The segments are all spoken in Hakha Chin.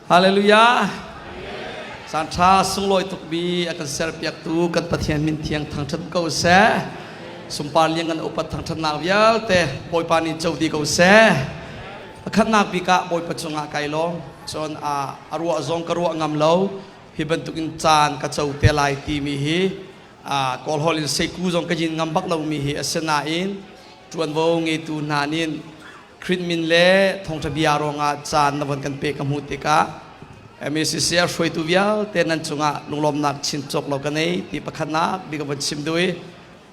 Hallelujah. Caan ṭha sunglawi tukmi a kan serpiaktu kan Pathian min thiang thangṭhat ko seh. Sunpar liang kan upat thangṭhatnak vialte Bawipa nih co dih ko seh. Pakhatnak bik ah Bawipa cungah kai lawm. Cun a ruah zong ka ruah ngam lo. Hi bantukin caan ka co te lai timi hi Kawl holh in seiku zong ka yin ngam bak lomi hi a si nain ṭuanvo ngeitu hna nih Khrih min le thawngṭha bia ruangah caan na von kan pe ka hmuh tikah MACCF hruaitu vialte nan cungah lunglawmnak chin cawk lo ka nei ti pakhatnak bik ka von chim duh i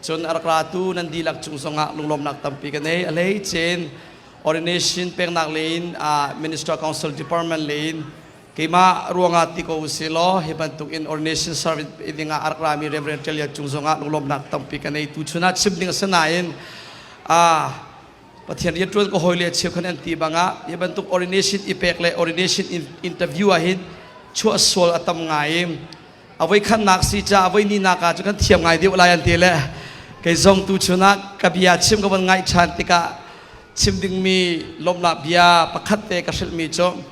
cun a rak ratu nan dihlak cung zongah lunglawmnak tampi ka nei. A hleicin ordination peknak lei in Minister Council Department lei in keimah ruangah ti ko usih law hi bantuk in ordination service dingah a rak rami Reverend Telia cung zongah lunglawmnak tampi ka nei. Tuchun ah chim ding a si nain Pathian rianṭuan ka hawile cheukhat an ti bangah hi bantuk ordination i pek le ordination interview ah hin chuah sual a tam ngai i a voi khatnak si ca a voi ninak ah cu kan thiam ngai deuh lai an ti le kei zong tu chun ah ka bia chim ka von ngaih ṭhan tikah chim dingmi lawmhnak bia pakhat te ka hrilhmi cu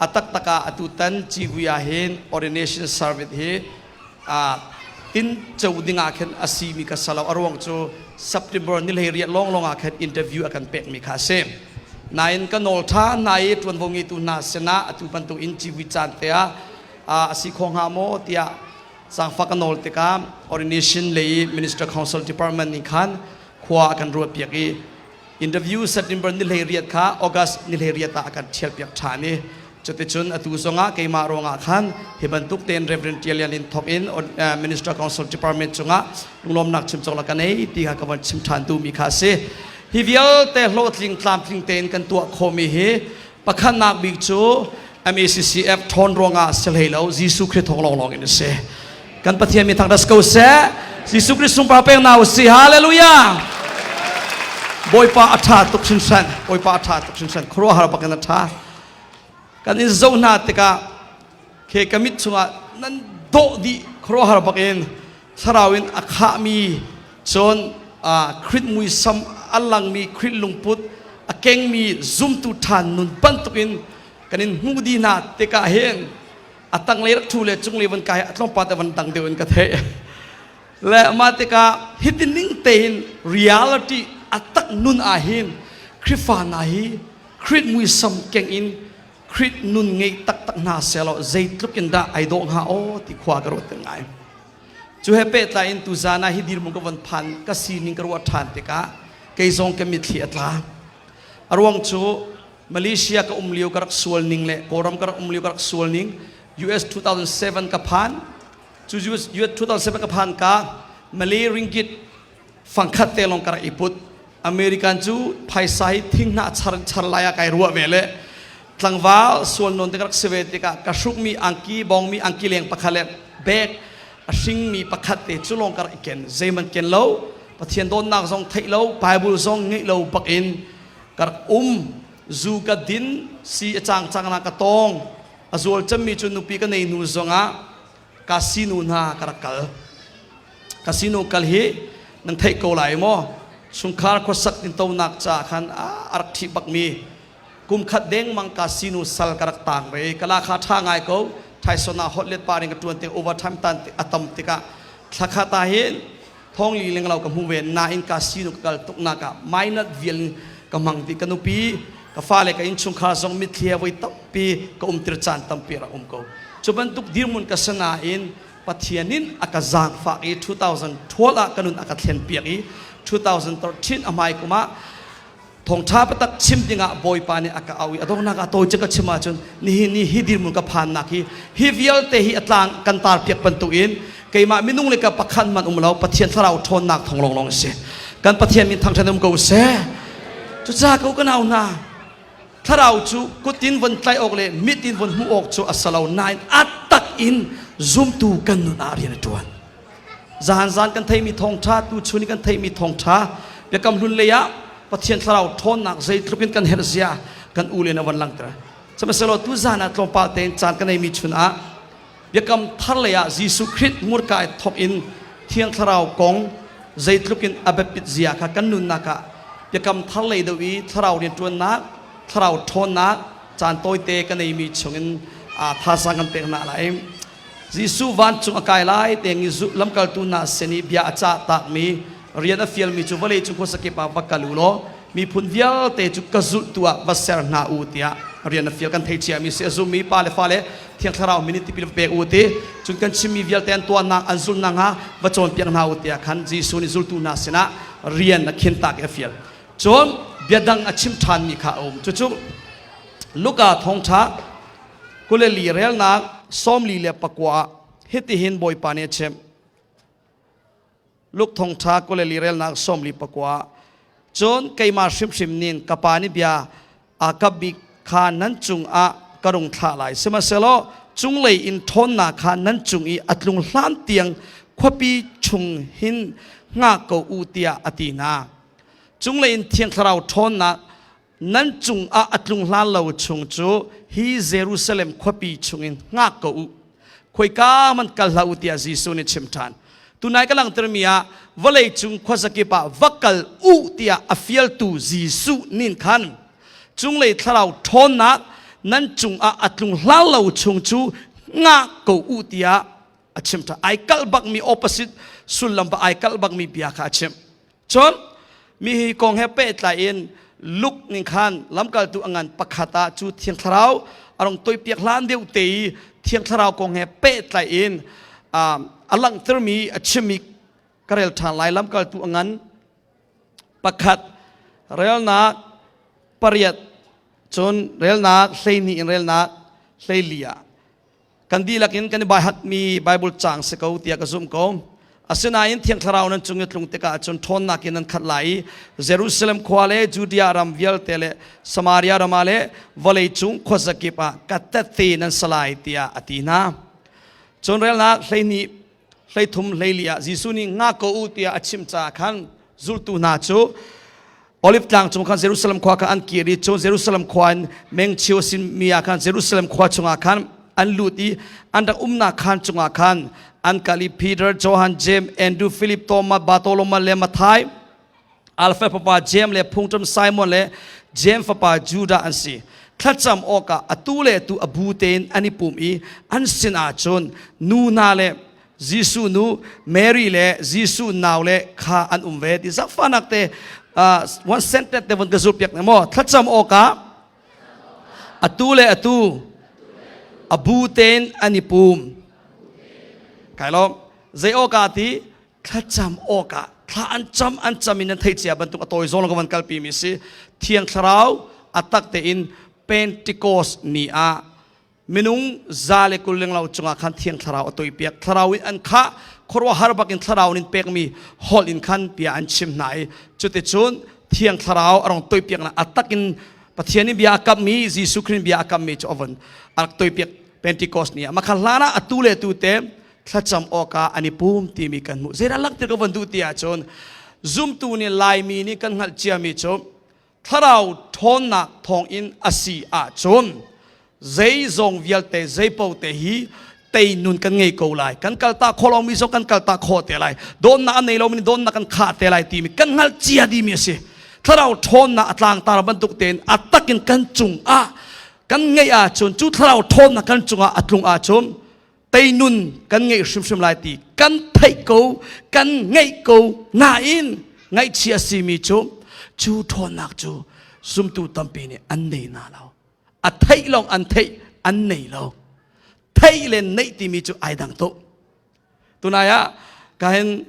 a taktak ah atutan civui ah hin ordination service hi tin co ding ah khin a si mi ka salo. A ruang cu September ni 18 lawng lawng ah khin interview a kan pek mi kha a si. Nain ka nawl tha hna i ṭuanvo ngeitu hna sinah atu bantuk in civui caan te ah a si kho hnga maw tiah zaangfak ka nawl tikah ordination lei minister council department nih khan khua a kan ruat piak i interview September ni 18 kha August ni 18 ah a kan ṭhial piak ṭhan i cuticun atu zongah keimah ruangah khan hi bantuk tein Reverend Tialian in thawk in Minister Council Department cungah lunglawmnak chim cawk la ka nei ti kha ka von chim ṭhan duhmi kha a si. Hi vialte hlawhtling tlamtling tein kan tuah khawhmi hi pakhatnak bik cu MACCF ṭhawn ruangah si hlei lo, Jesuh Khrih thawng lawnglawng in a si. Kan Pathian mi thangṭhat ko seh. Jesuh Khrih sunpar pek na usih. Hallelujah. Bawipa a ṭha tuk hringhran. Bawipa a ṭha tuk hringhran. Khuaruahhar bak in a ṭha. Kan in zoh hna tikah khi ka mit chungah nan dawh dih, khuaruahhar bak in thlarau in a khahmi, cun Khrih muisam a langmi, Khrih lungput a kengmi zumtu ṭhan nun bantukin kan in hmuh dih hna tikah hin a tanglei rak ṭhu le cunglei van kai a tlawmpal te van dang deuh in ka theih le mah tikah hitin ning tein reality a tak nun ah hin Khrihfa hna hi Khrih muisam keng in Khrih nun ngei taktak hna selaw zeitluk in dah ai dawh hnga aw ti khua ka ruat ngai. Cu he pehtlai in tuzan ah hi dirhmun ka von phan ka sining ka ruah ṭhan tikah kei zong ka mitthli a tla. A ruang cu Malaysia ka um lio ka rak sual ning le Kawlram ka rak um lio ka rak sual ning, US 2007 ka phan cu, US 2007 ka phan ka Malay ringgit fangkhat te lawng ka rak i put. American cu phaisa hi thing hnah char char lai ah kai ruah ve le tlangval sual nawn te ka rak si ve tikah ka hrukmi angki bongmi angki leng pakhat le bag a hringmi pakhat te cu lawng ka rak i ken. Zeiman ken lo, Pathian dawtnak zong theih lo, Bible zong ngeih lo bak in ka rak um. Zu ka din, si a cang cang na ka tong. A zual cemmi cu nupi ka nei hnu zongah casino hna ka rak kal. Casino kal hi nan theih ko lai maw? Chungkhar khuasak tintonak ca khan a rak ṭhi bakmi kum khat dengmang casino sal ka rak tang ve. Kala kha ṭha ngai ko. Thaison ah hot let pa ring ka ṭuan tik overtime tan a tam tikah thla khat ah hin thong li leng lo ka hmu ve. Nain casino ka kal tuk nak ah minor vial in ka hmang ti ka nupi, ka fale, ka innchungkhar zong mitthli he voi tampi ka umtir caan tampi rak um ko. Cu bantuk dirhmun ka si nain Pathian in a ka zaangfak i 2012 ah ka nun a ka thlen piak i 2013 a hmai kum ah thawngṭha patak chim dingah Bawipa nih a ka auh i a donghnak ah tawi cu ka chim ahcun nihin ni hi dirhmun ka phannak hi hi vialte hi a tlang kan tar piak bantukin keimah minung le ka pakhat man um lo, Pathian thlarau ṭhawnnak thawng lawnglawng a si. Kan Pathian min thangṭhat um ko seh. Cucaah ko ka nau hna, thlarau cu kutin von tlaih awk le mit in von hmuh awk cu a si lo nain a tak in zumtu kan nun ah rian a ṭuan. Zahan zan kan theimi thawngṭha, tu chun i kan theimi thawngṭha, Biakam Hlun lei ah Pathian thlarau ṭhawnnak zeitluk in kan herh zia kan u le na van langhter. Sihmanhsehlaw tu zan ah tlawmpal tein caan kan neimi chun ah Biakam Thar lei ah Jesuh Khrih hmurka i thawk in Thiang Thlarau kong zeitluk in a biapit zia kha kan nunnak ah Biakam Thar lei deuh i thlarau rianṭuannak, thlarau ṭhawnnak caan tawite ka neimi chungin Thazang kan pek hna lai. Jesuh vancung a kai lai teng i lamkaltu hna sin i bia a cah takmi rian a fialmi cu vawlei cung khuasakip ah va kal u law miphun vialte cu ka zulhtu ah va ser hna u tiah rian a fial. Kan thei ciami si, a zummi pa le fale Thiang Thlarau min in tipil va pek u ti, cun kan chimmi vialte an tuahnak an zulhnak hnga va cawnpiak hna u tiah khan Jesuh nih zultu hna sinah rian a khin tak i a fial. Cun bia dang a chim ṭhanmi kha a um. Cucu Luka thawngṭha 24 relnak 49 ah hitihin Bawipa nih a chimh. Luke thawngṭha 24 relnak 49 ah cun keimah hrimhrim nin ka pa nih bia aa kap bik kha nan cungah ka rung thlah lai. Sihmanhsehlaw cunglei in ṭhawnnak kha nan cung i a tlung hlan tiang khuapi chung hin hngak ko u tiah a ti hna. Cunglei in Thiang Thlarau ṭhawnnak nan cungah a tlung hlan lo chung cu hi Jerusalem khuapi chungin hngak ko u. Khoika man kal hlah u tiah Jesuh nih chim ṭhan. Tunai ka langhtermi ah vawlei cung khuazakip ah va kal u tiah a fialtu Jesuh nin khan cunglei thlarau ṭhawnnak nan cungah a tlung hlan lo chung cu ngah ko u tiah a chim ṭhan. Ai kalh bakmi opposite sullam ba ai kalh bakmi bia kha a chim. Cun mi hi kong he pehtlai in Luke ning khan lamkaltu a ngan pakhat ah cu Thiang Thlarau a rung toipiak hlan deuh te i Thiang Thlarau kong he pehtlai in a langhtermi a chimmi ka rel ṭhan lai. Lamkaltu a ngan pakhat relnak 8, cun relnak 12 in relnak 14 ah kan dihlak in kan i baihatmi Bible caang si ko tiah ka zumh ko. Asinain Thiang Thlarau nan cung i tlung tikah cun ṭhawnnak in nan khat lai i Jerusalem khua le Judea ram vialte le Samaria ram ah le vawlei cung khuazakip ah ka tette nan si lai tiah a ti hna. Cun relnak 12, 13, 14 ah Jesuh nih nga ko u tiah a chim caah khan zultu hna cu Olive tlang cung khan Jerusalem khua kha an kir i cun Jerusalem khua in mengchio simi ah khan Jerusalem khua chungah khan an lut i an rak umnak khaan chungah khan an kal i Peter, Johan, James, Andrew, Philip, Thomas, Bartholomew le Matthai, Alpha fapa James le phungṭam Simon le James fapa Judah an si. Thlacam awkah atu le atu a bu tein an i pum i an sinah cun nu hna le Jesuh nu Mary le Jesuh nau le kha an um ve ti zakfanak te one sentence te von ka zul piak ne maw. Thlacam awkah atu le atu a bu tein an i pum kai lawm. Zei awkah ti? Thlacam awkah. Thla an cam, an cam in an thei cia bantuk a tawi zawn ka van kalpi mi si. Thiang Thlarau a tak tein Pentecost ni ah minung 120 lenglo cungah khan Thiang Thlarau a toipiak. Thlarau in an khah, khuaruahhar bakin Thlarau in pekmi holh in khan bia an chim hna i cuticun Thiang Thlarau a rong toipiak na a takin Pathian in bia a kammi, Jesuh Christ bia a kammi cu a von a rak toipiak Pentecost ni ah. Makha hlan ah atu le tu te thlacam awkah an i pum timi kan hmuh. Zeidah langhter ka von duh ti ahcun zumtu nih, Laimi nih kan hngalh ciami cu Thlarau ṭhawnnak thawngin a si ahcun zeizong vialte, zeipo te hi tei nun kan ngei ko lai. Kan kalta khawh lomi zong kan kalta khawh te lai. Dawnnak a nei lomi nih dawnnak kan khah te lai timi kan hngalh cia dimi a si. Thlarau ṭhawnnak a tlangtar bantuk tein a takin kan cungah kan ngeih ahcun, cu thlarau ṭhawnnak kan cungah a tlung ahcun teinun kan ngeih hrimhrim lai ti kan theih ko, kan ngeih ko. Nain ngaihchia simi cu cu ṭhawnnak cu zumtu tampi nih an nei na lo. A theih lawng an theih, an nei lo. Theih le neih timi cu ai dang tuk. Tunai ah kahin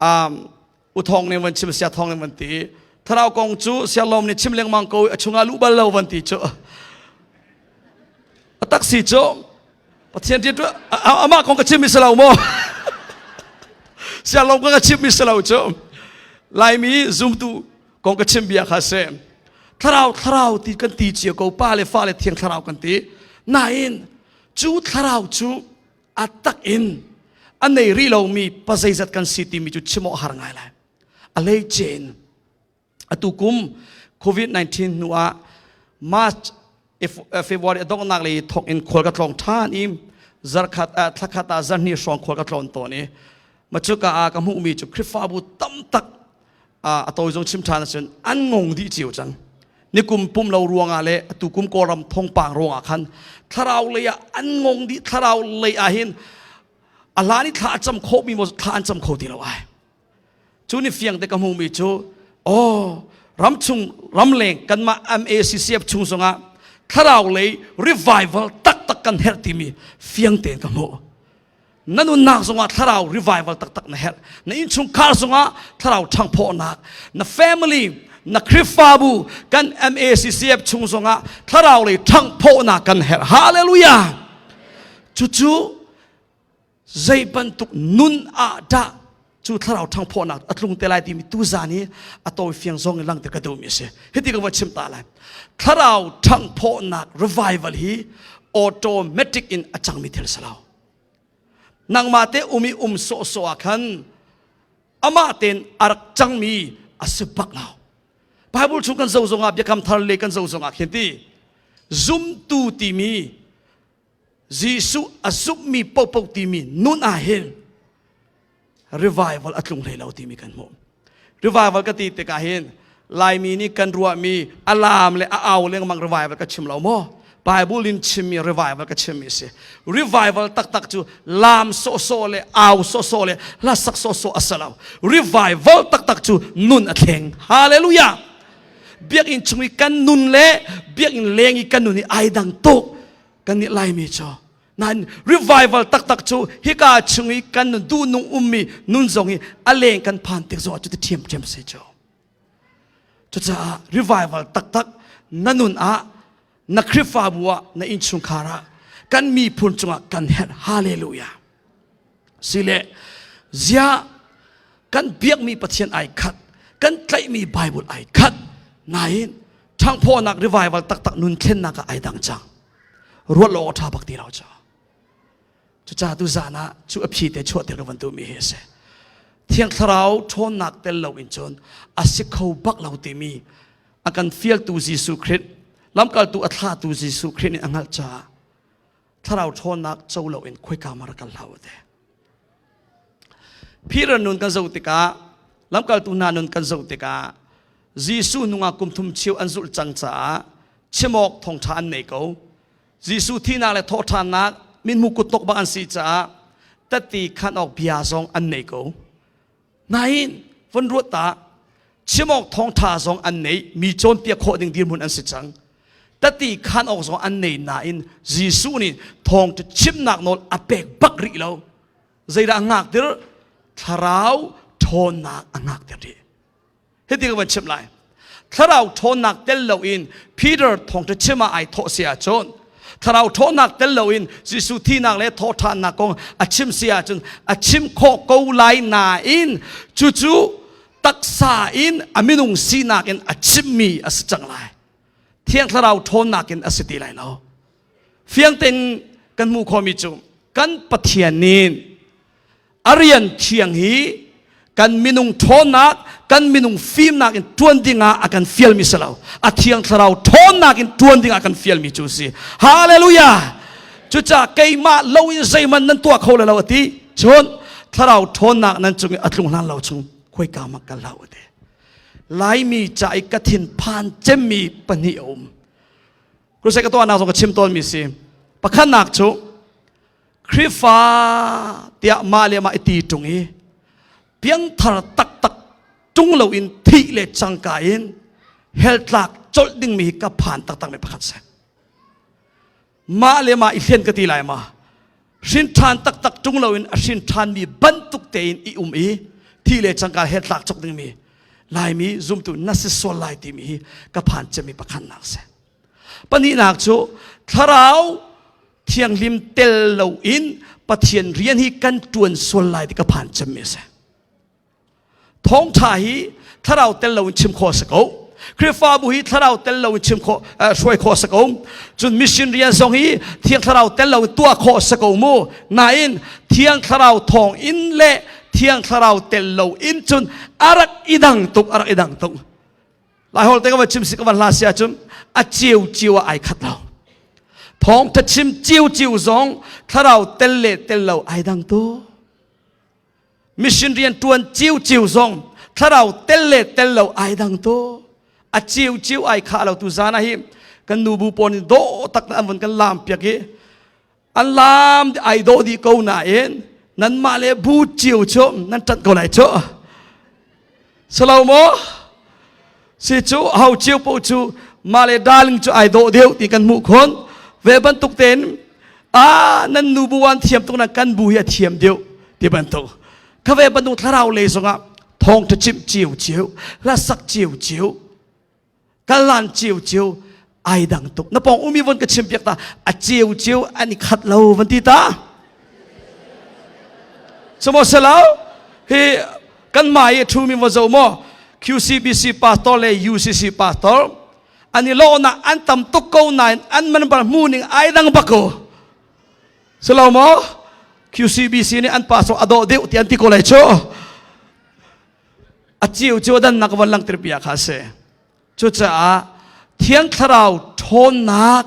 um, uthong nih van chim, sia thong nih van ti, thlarau kong cu sialom nih chim lengmang ko, a chungah luh bal lo van ti cu a taksi cu Pathian rian amah kong ka chim mi si lo maw? Sialom kong ka chim mi si lo cu. Laimi zumtu kong ka chim bia kha si. Thlarau, thlarau ti kan ti cio ko, pa le fa le Thiang Thlarau kan ti. Nain cu thlarau cu a tak in a nei rih lomi pazeizat kan si timi cu chim awk har ngai lai. A lei cen atu kum COVID-19 hnu ah March, February a donghnak lei thawk in khual ka tlawng ṭhan i zarkhat thlakhat ah zarhnih hrawng khual ka tlawn tawn i macuka ah ka hmuhmi cu Khrihfabu tam tak a tawi zong chim ṭhan ahcun an ngong dih cio cang. Nikum pum lo ruangah le atu kum Kawlram thawngpang ruangah khan thlarau lei ah an ngong dih. Thlarau lei ah hin a hlan i thla a cam khawhmi maw thla an cam kho ti lo ai. Cu ni fiang te ka hmuhmi cu oh ramchung ramleng kanmah MACCF chung zongah thlarau lei revival taktak kan herh timi fiang tein ka hmuh. Na nunnak zongah thlarau revival taktak na herh. Na innchungkhar zongah thlarau ṭhangphawhnak, na family, na Khrihfabu, kan MACCF chung zongah thlarau lei ṭhangphawhnak kan herh. Hallelujah! Cucu zei bantuk nun ah dah cu thlarau ṭhangphawhnak a tlung te lai timi tuzan hi a tawi fiang zong in langhter ka duhmi a si. Hiti ka va chim ta lai. Thlarau ṭhangphawhnak revival hi automatic in a cangmi thil si lo. Nangmah te um i um sawhsawh ah khan amah tein a rak cangmi a si bak lo. Bible chung kan zoh zongah biakam thar le kan zoh zongah khin ti zumtu timi Jesuh a zumhmi paohpaoh timi nun ah hin revival a tlung hlei lo timi kan hmuh. Revival ka ti tikah hin Laimi nih kan ruahmi a laam le a au lengmang revival ka chim lo maw? Bible in chimmi revival ka chimmi si. Revival taktak cu laam sawhsawh le au sawhsawh le hlasak sawhsawh a si lo. Revival taktak cu nun a thleng. Hallelujah! Biakinn chung i kan nun le biakinn leng i kan nun hi ai dang tuk. Kan nih Laimi cu nain revival taktak cu hika chung i kan nun duhnung ummi nun zong hi a leng kan phan tik zong ah cu ti ṭhiamṭhiam si cu. Cucaah revival taktak na nun ah na Khrihfabu ah na innchungkhar ah kan miphun cungah kan herh. Hallelujah. Sile ziah kan biakmi Pathian ai khat, kan tlaihmi Bible ai khat, nain ṭhangphawhnak revival taktak nun thlennak ah ai dang cang. Ruat lo awk ṭha bak ti lo cu. Cucaah tu zan ah cu a phi te chuahter ka van duhmi hi a si. Thiang Thlarau ṭhawnnak tel lo in cun a si kho bak lo timi a kan fialtu Jesuh Khrih, lamkaltu a thlahtu Jesuh Khrih nih a hngalh caah thlarau ṭhawnnak co lo in khoika ma rak kal hlah u te. Peter nun kan zoh tikah lamkaltu hna nun kan zoh tikah Jesuh nungah kum thum cheu an zulh cang caah chim awk thawngṭha an nei ko. Jesuh thihnak le thawhṭhannak mithmuh kuttok bak an si caah tatti khan awk bia zong an nei ko. Nain von ruat ta chim awk thawngṭha zong an nei mi cawnpiak khawh ding dirhmun an si cang. Tatti khan awk zong an nei nain Jesuh nih thawngṭha chimnak nawl a pek bak rih lo. Zeidah a ngaktir? Thlarau ṭhawnnak a ngaktir rih. Hiti ka van chimh lai. Thlarau ṭhawnnak tel loin Peter thawngṭha chim ah ai thawh si ahcun thlarau ṭhawnnak tel loin Jesuh thihnak le thawhṭhannak kong a chim si ahcun a chim khawh ko lai nain cucu taksa in a minung sinak in a chimmi a si cang lai. Thiang thlarau ṭhawnnak in a si ti lai lo. Fiang tein kan hmuh khawhmi cu kan Pathian nih A rian thiang hi kan minung ṭhawnnak, kan minung fimnak in ṭuan dingah a kan fialmi si lo. A thiang thlarau ṭhawnnak in ṭuan dingah a kan fialmi cu a si. Hallelujah! Cucaah keimah lo in zeihmanh nan tuah kho lo a ti. Cun thlarau ṭhawnnak nan cung i a tlung hlan lo chung khoika ma kal hlah u ti. Laimi ca i ka thinphan cemmi pahnih a um. Crusade ka tuahnak zong ka chim tawnmi si. Pakhatnak cu Khrihfa tiah mah le mah i ti ṭung i piangthar taktak ṭung loin thih le cangka in hell tlak colh dingmi hi ka phan taktakmi pakhat si. Mah le mah i hlian ka ti lai ma hrin ṭhan taktak ṭung loin a hrin ṭhanmi bantuk tein i um i thih le cangka hell tlak cawk dingmi Laimi zumtu na si sual lai timi hi ka phan cemmi pakhatnak si. Pahnihnak cu thlarau thianghlim tel loin Pathian rian hi kan ṭuan sual lai ti ka phan cemmi a si. Thawngṭha hi thlarau tel loin chim khawh a si ko. Khrihfabu hi thlarau tel loin chim khawh hruai khawh a si ko. Cun mission rian zong hi thiang thlarau tel loin tuah khawh a si ko mu. Nain thiang thlarau thawng in le thiang thlarau tel loin cun a rak i dang tuk, a rak i dang tuk. Laiholh te ka va chim si ka van hla si ahcun a ceu cio ah ai khat lo. Thawngtha chim cio cio zong thlarau tel le tel lo ai dang tu. Mission rian tuan cio cio zong thlarau tel le tel lo ai dang tu. A ceu ceu ai khah lo tu zan ah hi kan nu bu pawl nih dawh tak an vun kan lam piak i an lam ai dawh dih ko nain nanmah le bu cio cu nan ṭanh ko lai cu. Salo maw? Si cu ho cio paoh cu mah le darling cu ai dawh deuh ti kan hmuh khun. Ve bantuk tein a nan nu bu an thiam tuk na kan bu hi a thiam deuh ti bantuk. Kha ve bantuk thlarau lei zongah thawngṭha chimh cio cio, hlasak cio cio, kalan cio cio ai dang tuk. Na pawng umi von ka chim piak ta a cio cio an i khat lo van ti ta. Samo selo hi kan mai i ṭhumi maw zo maw QCBC pastor le UCC pastor an i lawhnak an tam tuk ko nain an man bal hmu ning ai dang bak ko. Silo maw QCBC nih an pastor a dawh deuh ti an ti ko lai cu. A ciu cu dannak van langter bia kha a si. Cucaah Thiang Thlarau ṭhawnnak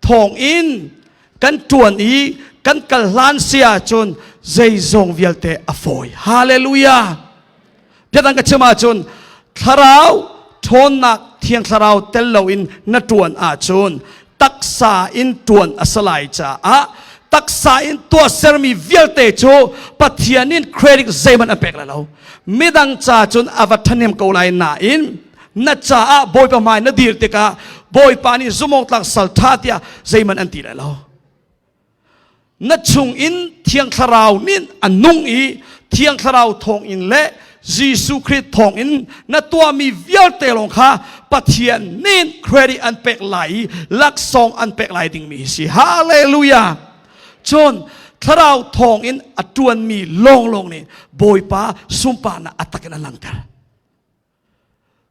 thawngin kan ṭuan i kan kal hlan si ahcun zeizong vialte a fawi. Hallelujah! Biadang ka chim ahcun thlarau ṭhawnnak Thiang Thlarau tel loin na ṭuan ahcun taksa in ṭuan a si lai caah taksa in tuahsermi vialte cu Pathian in credit zeihmanh an pek lai lo. Midang ca cun a va ṭhahnem ko lai nain na caah Bawipa hmai na dir tikah Bawipa nih zumawktlak sal ṭha tiah zeihmanh an ti lai lo. Na chungin Thiang Thlarau nih a nung i Thiang Thlarau thawngin le Jesuh Khrih thawngin na tuahmi vialte lawng kha Pathian nih credit an pek lai i laksawng an pek lai dingmi hi si. Hallelujah! Cun Thlarau thawngin a ṭuanmi lawnglawng nih Bawipa sunparnak a tak in a langhter.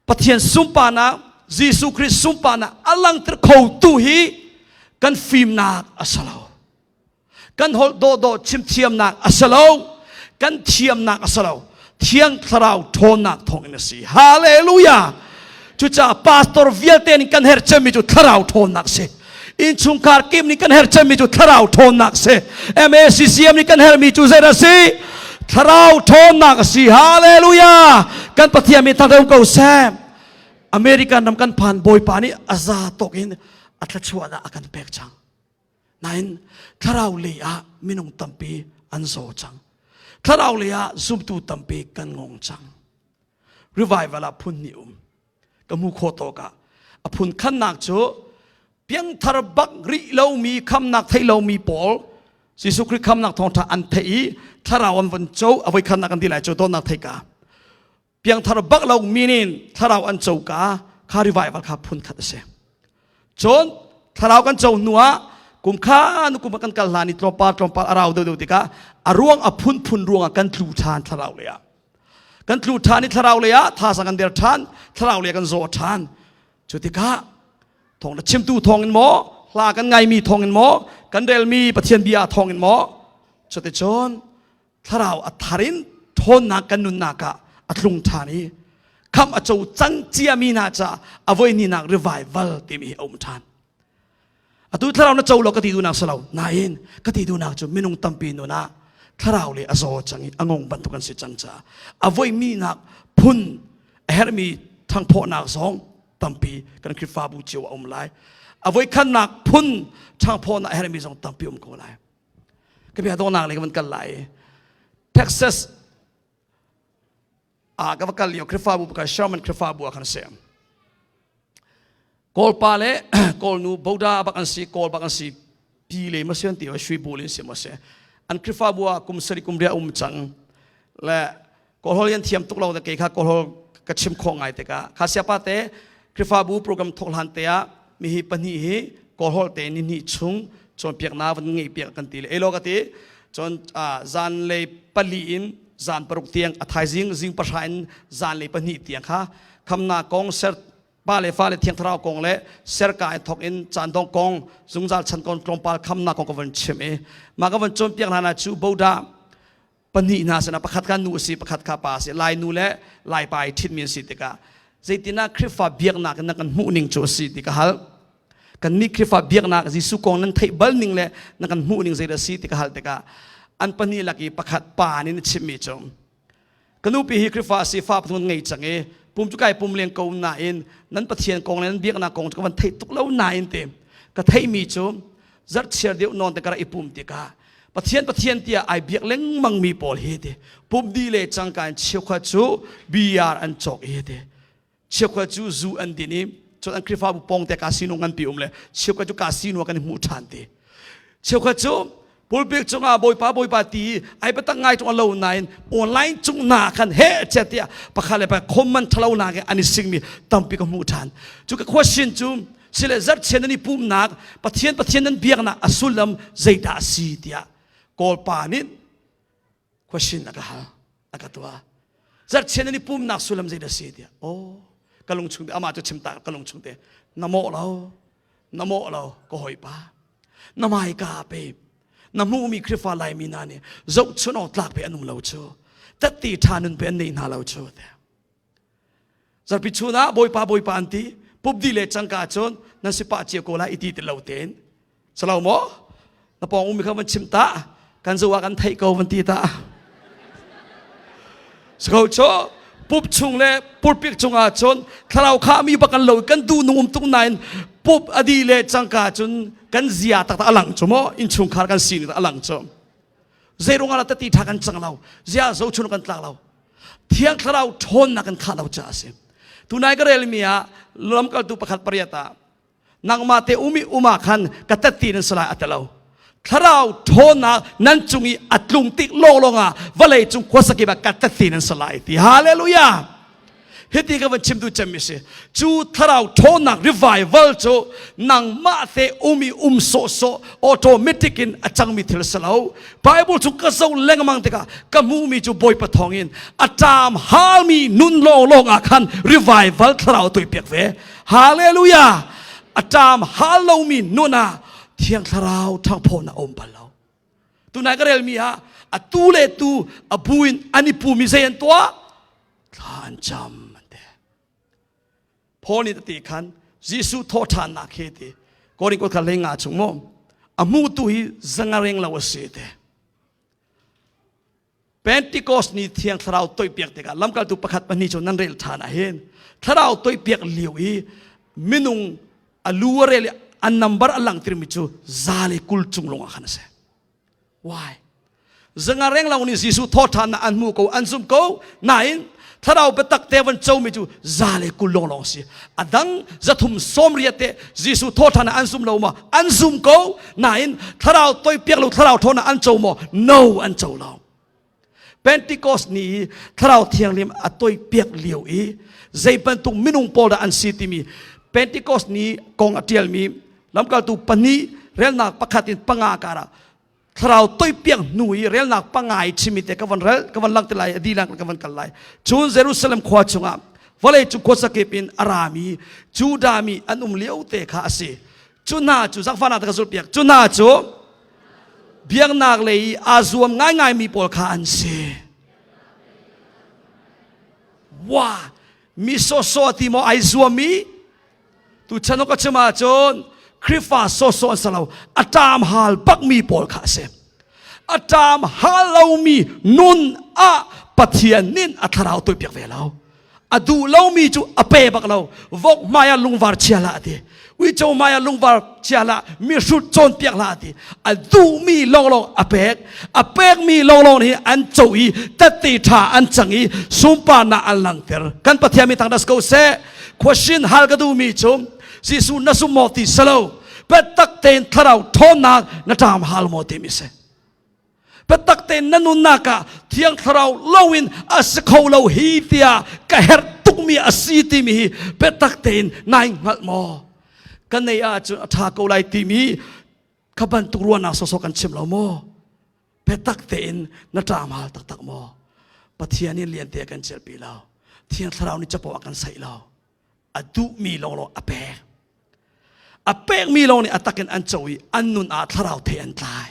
Pathian sunparnak Jesuh Khrih sunparnak a langhter khotu hi kan fimnak a si lo. Kan holh dawhdawh chimthiamnak a si lo. Kan thiamnak a si lo. Thiang Thlarau ṭhawnnak thawngin a si. Hallelujah! Cucaah pastor vialte nih kan herh cemmi cu Thlarau ṭhawnnak a si. Innchungkhar kip nih kan herh cemmi cu Thlarau ṭhawnnak a si. MACCM nih kan herhmi cu zeidah a si? Thlarau ṭhawnnak a si. Hallelujah! Kan Pathian min thangṭhat ko seh. American ram kan phan Bawipa nih a za tawk in a thluachuahnak a kan pek cang. Nain thlarau lei ah minung tampi an zaw cang. Thlarau lei ah zumtu tampi kan ngong cang. Revival ah phun hnih um. Ka hmu khawh tawk ah a phun khannak cu piangthar bak rih lomi khamnak theih lomi pawl Jesuh Khrih khamnak thawngṭha an theih i thlarau an von co a voi khannak an ti lai cu dawtnak theih ka piangthar bak lo minin thlarau an co ka kha revival kha phun khat a si. Cun thlarau kan co hnu ah kum kha nu kum kan kal hlan i tlawmpal tlawmpal a rau deuh deuh tikah a ruang a phunphun ruangah kan tlu ṭhan thlarau lei ah. Kan tlu ṭhan i thlarau lei ah thazaang kan der ṭhan, thlarau lei ah kan zaw ṭhan. Cu tikah thawng na chimtu thawngin maw, hla kan ngaimi thawngin maw, kan relmi Pathian bia thawngin maw, cuticun thlarau a thar in ṭhawnnak kan nunnak ah a tlung ṭhan i khamh a co cang ciami hna caah a voihninak revival timi hi a um ṭhan. Atu thlarau na co lo ka ti duhnak si lo. Nain ka ti duhnak cu minung tampi nun ah thlarau le a zaw cang i a ngong bantuk an si cang caah a voihminak phun a herhmi ṭhangphawhnak zong tampi kan Khrihfabu cio a um lai. A voikhatnak phun ṭhangphawhnak a herhmi zong tampi um ko lai. Ka bia dawhnak lei ka van kal lai. Texas ah ka va kal lio Khrihfabu pakhat Sherman Khrihfabu ah khan a si. Kawlpa le Kawlnu Boda bak an si, Kawl bak an si, pi le ma sian ti shui bu le si ma si. An Khrihfabu ah kum sari kum ria um cang. Le Kawlhol yan thiam tuk lo ke kha Kawlhol ka chim khawh ngai tikah kha siapa te Khrihfabu program thok hlan te ah mi hi pahnih hi Kawlhol te ni hnih chung cawnpiaknak van ngeih piak kan ti le elo ka ti cun zan lei pali in zan paruk tiang a thaizing zing pahra in zan lei pahnih tiang kha khamnak kong ser pa le fa le thiang thlarau kong le serka in thok in caan dong kong zungzal chan kong tlawmpal khamnak kong ka van chim i mah ka van cawnpiak hna na cu boda pahnih hna sinah pakhat kha nu a si pakhat kha pa a si lai nu le lai pa i ṭhitmi an si tikah zeitinah Khrihfa biaknak in na kan hmuh ning cu a si ti ka hal kan nih Khrihfa biaknak Jesuh kong nan theih bal ning le na kan hmuh ning zeidah a si ti ka hal tikah an pahnih lak i pakhat pa nih na chimmi cu ka nupi hi Khrihfa a si fa pathum ngei cang i pum. Pum cu kai pum leng ko nain nan Pathian kong le nan biaknak kong cu ka van theih tuk lo nain te ka theihmi cu zarhchiar deuh nawn te ka rak i pum tikah Pathian Pathian tiah ai biak lengmang mi pawl hi te pum di le cangka in cheukhat cu BR an cawk i te cheukhat cu zu an din i cun an Khrihfabu pong te casino nganpi um le cheukhat cu casino kan i hmuh ṭhan te cheukhat cu pulpit cungah bawipa bawipa ti ai biatak ngai tung lo nain online cung na khan he che tiah pakhat le pakhat comment thalo na ke an i singmi tampi ka hmuh ṭhan cu ka question cu sile zarhchian nan i pumnak Pathian Pathian nan biaknak a sullam zeidah a si tiah Kawlpa nih question a ka hal a ka tuah zarhchian nan i pumnak sullam zeidah a si tiah oh ka lung chung te amah cu chim ta ka lung chung te na mawh lo na mawh lo ka hawipa na mai ka pe na hmuhmi Khrihfa Laimi hna nih zohchun awk tlak pe an um lo cu tatti ṭha nun pe an nei hna lo cu tiah Zarpi chun ah Bawipa Bawipa an ti pupdi le cangka cun nan si pah cia ko lai i ti ti lo tein salo maw na pawng ummi kha van chim ta kan zo ah kan theih ko van ti ta Sako cu pup chung le pulpik cungah cun thlarau kha mi bak kan lo kan duh nung um tuk nain pup adi le cangka cun kan zia taktak alang cu maw innchungkhar kan sining alang cu Zeirung ah tati ṭha kan cang lo zia zo chun kan tlak lo Thiang Thlarau ṭhawnnak kan khah lo caah a si. Tunai ka relmi ah lamkaltu pakhat pariat ah nangmah te umi uma khan ka tatti nan salai a ti lo. Thlarau ṭhawnnak nan cung i a tlung tik lawnglawng ah vawlei cung khuasakip ah ka tatti nan salai ti. Hallelujah! Hiti ka van chim tu cem mi si. Cu thlarau ṭhawnnak revival cu nangmah te um i um sawhsawh automatic in a cangmi thil si lo. Bible cu ka zoh lengmang tikah ka hmuhmi cu Bawipa thawngin a ṭam halmi nun lawnglawng ah khan revival thlarau tuipiak ve. Hallelujah! A ṭam hal lomi nun ah Thiang Thlarau ṭhangphawnak a um bal lo. Tunai ka relmi ah a tu le tu a bu in an i pumi zei an tuah? Thla an cam an ti. Paul nih ti khan Jesuh thawhṭhannak hi ti Korin kut kha hlei nga chung maw a hmutu hi zangareng lo a si te. Pentecost ni thiang thlarau toihpiak tikah lamkaltu pakhat pahnih cu nan rel ṭhan ah hin thlarau toihpiak lio i minung a lu a rel i an number a langhtermi cu za le 20 cung lawng ah khan a si. Why? Zanga reng lo nih Jesuh thawhṭhannak an hmu ko, an zumh ko, nain thlarau biatak te van comi cu za le 20 lawnglawng a si. A dang 380 te Jesuh thawhṭhannak an zum lo maw? An zum ko, nain thlarau toipiak lo thlarau ṭhawnnak an co maw? No, an co lo. Pentecost ni i thlarau thianghlim a toipiak lio i zei bantuk minung pawl dah an si timi Pentecost ni kong a ṭialmi lamkaltu pahnih relnak pakhat in panga karah thlarau toipiak hnu i relnak panga i chimi te ka van rel ka van langte lai a dilang ka van kal lai cun Jerusalem khua chungah vawlei cu khuasakip in a rami Judah mi an um lio te kha a si cu hna cu zakfahnak te ka zulhpiak cu hna cu biaknak lei i aa zuam ngaingai mi pawl kha an si wa mi sawsawh ti maw ai zuam i Tuchan ka chim ahcun Khrihfa sawsawh an si lo. A ṭam hal bakmi pawl kha a si. A ṭam hal lomi nun ah Pathian nih a thlarau tuihpiak ve lo. A duh lomi cu a pe bak lo. Vok hmai ah lungvar chia hlah a ti. Uico hmai ah lungvar chia hlah. Mihrut cawnpiak hlah a ti. A duhmi lawnglawng a pek. A pekmi lawnglawng hi an co i tette ṭha an cang i sunparnak an langhter. Kan Pathian mi thangṭhat ko seh. Question hal ka duhmi cu Jesuh na zum maw ti si lo biatak tein thlarau ṭhawnnak na ṭam hal maw timi si biatak tein na nunnak ah thiang thlarau loin a si kho lo hi tiah ka herh tukmi a si timi hi biatak tein nai hngalh maw ka nei ahcun a ṭha ko lai timi kha bantuk ruahnak sawsawh kan chim lo maw biatak tein na ṭam hal taktak maw Pathian nih liante a kan celhpi lo Thiang Thlarau nih capo a kan saih lo a duhmi lawnglawng a pek a pekmi lawng nih a takin an co i an nun ah thlarau thei an tlai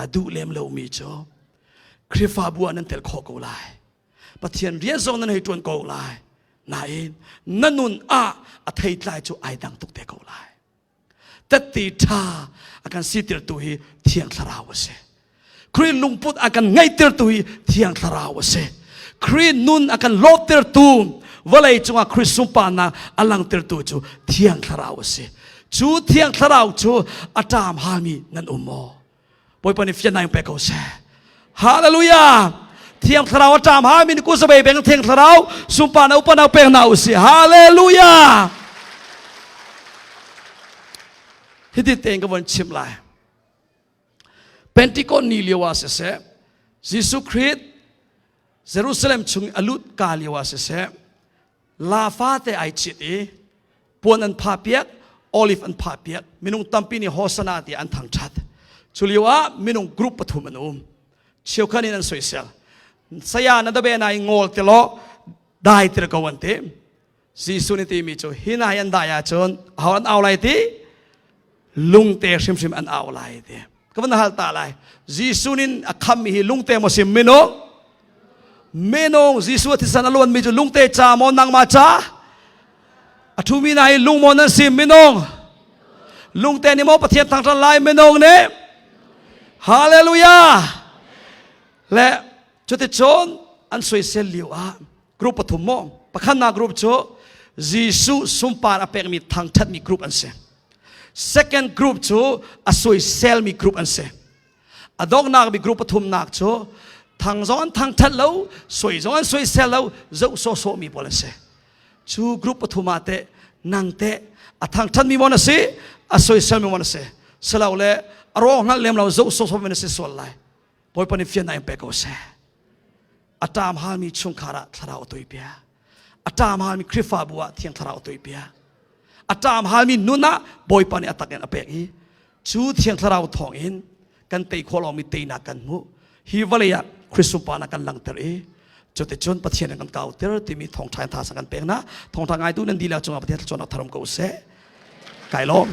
a duh lem lomi cu Khrihfabu ah nan tel khawh ko lai Pathian rian zong nan hei ṭuan ko lai nain na nun ah a theitlai cu ai dang tuk te ko lai Tette ṭha a kan sitirtu hi Thiang Thlarau a si. Khrih lungput a kan ngeihtertu hi Thiang Thlarau a si. Khrih nun a kan lawhtertu vawlei cungah Khrih sunparnak a langhtertu cu Thiang Thlarau a si. Cu Thiang Thlarau cu a ṭam halmi nan um maw? Bawipa nih fiannak in pe ko seh. Hallelujah! Thiang Thlarau a ṭam halmi ni kusabei beng Thiang Thlarau sunparnak upanak pek hna usih. Hallelujah! Hiti tein ka von chim lai. Pentecost ni lio ah siseh, Jesuh Khrih Jerusalem chung a lut ka lio ah siseh, la fate ai cit i puan an phah piak, olive an phah piak, minung tampi nih Hosanna tiah an thangṭhat. Cu lio ah minung group pathum an um. Cheukhat in an soisel. Saya na dabe na i ngol te law dai tir ko an ti. Jesuh nih timi cu hi hna hi an dai ahcun aho an au lai ti lungte hrimhrim an au lai ti ka van hal ta lai Jesuh nin a khammi hi lungte maw si minung minung Jesuh a thisen a luanmi cu lungte ca maw nangmah ca a ṭhumi hna hi lung maw nan si minung lungte nih maw Pathian thangṭhat lai minung nih Hallelujah le cuticun an soisel lio ah group pathum maw pakhatnak group cu Jesuh sunpar a pekmi thangṭhatmi group an si second group cu a soiselmi group an si a donghnak mi group pathumnak cu thang zong an thangṭhat lo soi zong an soisel lo zoh sawhsawhmi pawl an si cu group pathum ah teh nang teh a thangṭhatmi maw na si a soiselmi maw na si silole a rawng hngalh lem lo zoh sawhsawhmi na si sual lai Bawipa nih fiannak in pe ko seh. A ṭam halmi chungkhar ah thlarau a tuipia. A ṭam halmi Khrihfabu ah Thiang Thlarau a tuipia. A ṭam halmi nun ah Bawipa nih a tak in a pek i cu Thiang Thlarau thawng in kan tei khawh lomi teinak kan hmuh. Hi vawlei ah Khrih sunparnak kan langhter i cuticun Pathian in kan kauter timi thawngṭha in thazaang kan pek na. Thawngṭha ngaitu nan dihlak cungah Pathian thluachuahnak tharum ko seh. Kai lawm.